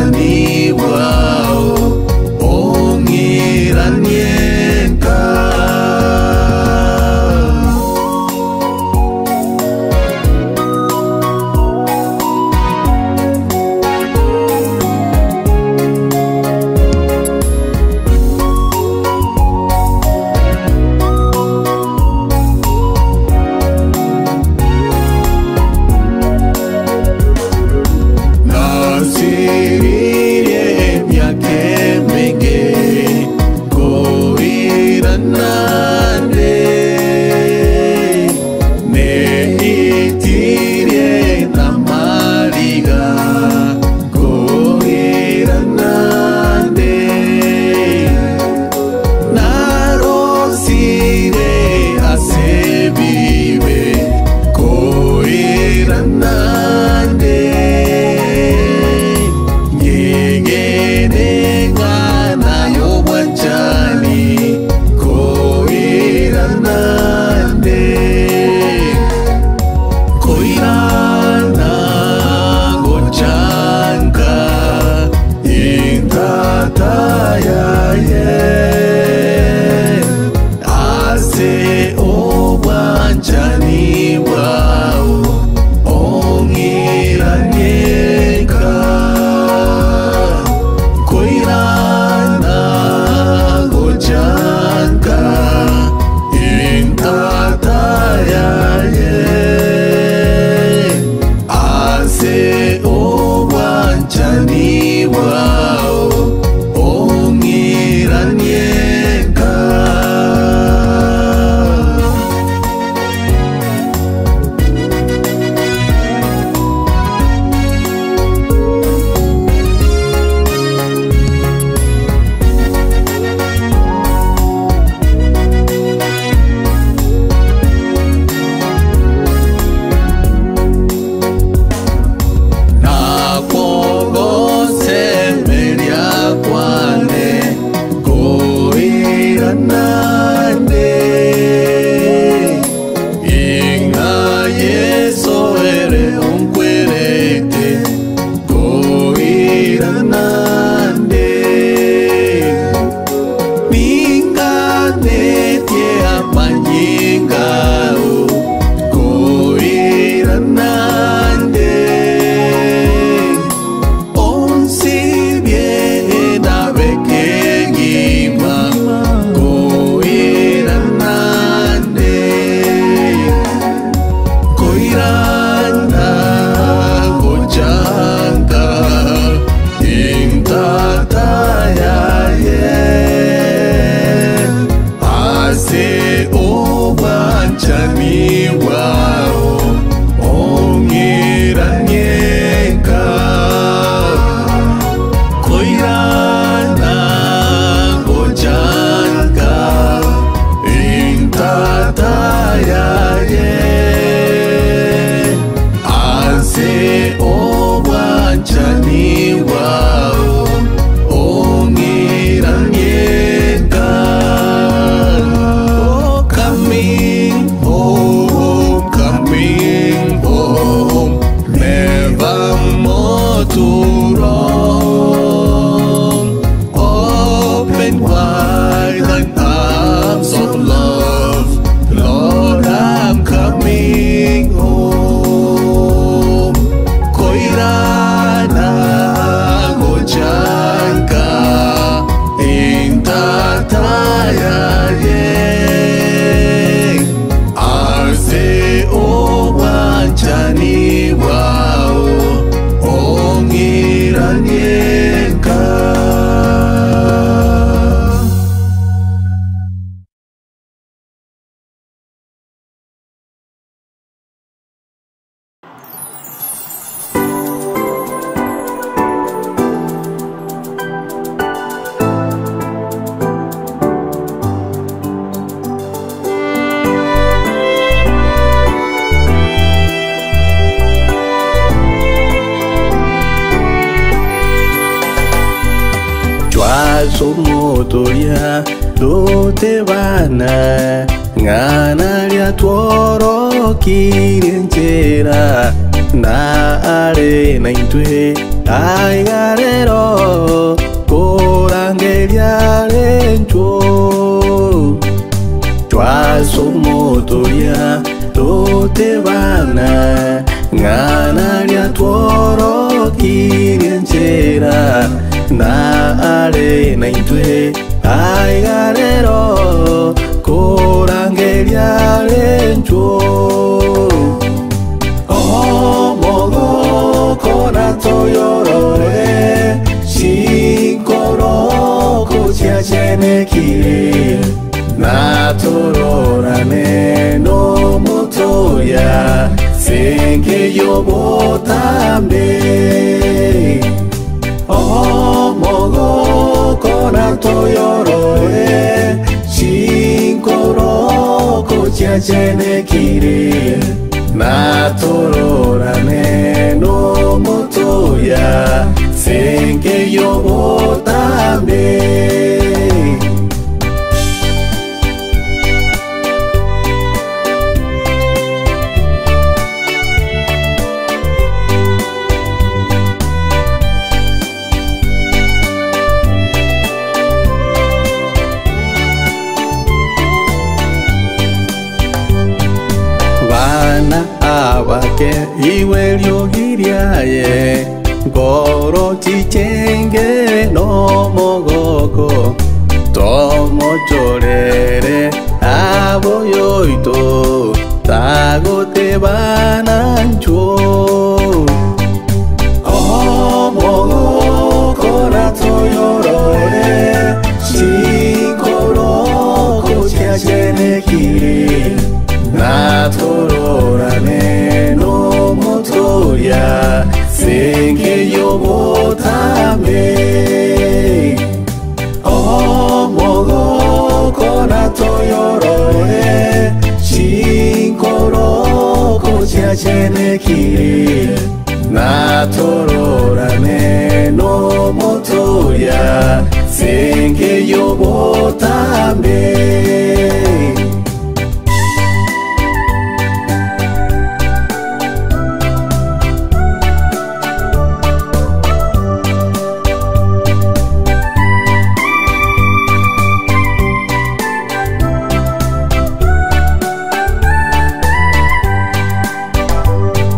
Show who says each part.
Speaker 1: obwanchani bwao ong'iranie nka. Nasiririe emiaka emenge koiranande neitirie namariga koiranande narosire ase bibe koiranande nyegene ng'ana y'obwanchani koiranande koirana gochanka intata yaye ase obwanchani bwao ong'iranieka koirana gochanka intata yaye ase obwanchani bwao ong'iranieka. Nakogosemeria kwane koiranande ing'a Yeso ere onkwerete koiranande ninganetie amanyingao koiranande onsibie nabekegima koiranande koirana gochanka intata yaye ase obwanchani bwao ong'iranieka koirana gochanka intata yaye ase obwanchani bwao ong'iranieka. Oh, coming home, coming home, never more to roam. Open wide thine arms of love, Lord, I'm coming home. Koirana gochanka intata yaye ase obwanchani bwao ong'iranieka. Twasomotoria totebana ng'ana ria tworokirie nchera na are na intwe. Aiga rero korangeria rencho Twasomotoria totebana Ng'ana ria tworokirie nchera Na are na intwe aiga rero korangeria rencho Omogoko natoyorore Chinkoroko chiachenekire Natororane nomotoya Senke yobotambe Omogoko natoyorore Chinkoroko chiachenekire Natororane nomotoya Senke yobotambe. Bana abake iwe ryogiriaye Ngoro chichenge nomogoko Tomochorere aboyoito Tagotebana nchwo Omogoko natoyorore Chinkoroko chiachenekire Natororane nomotoya Senke yobotambe Omogoko natoyorore Chinkoroko chiachenekire Natororane nomotoya Senke yobotambe.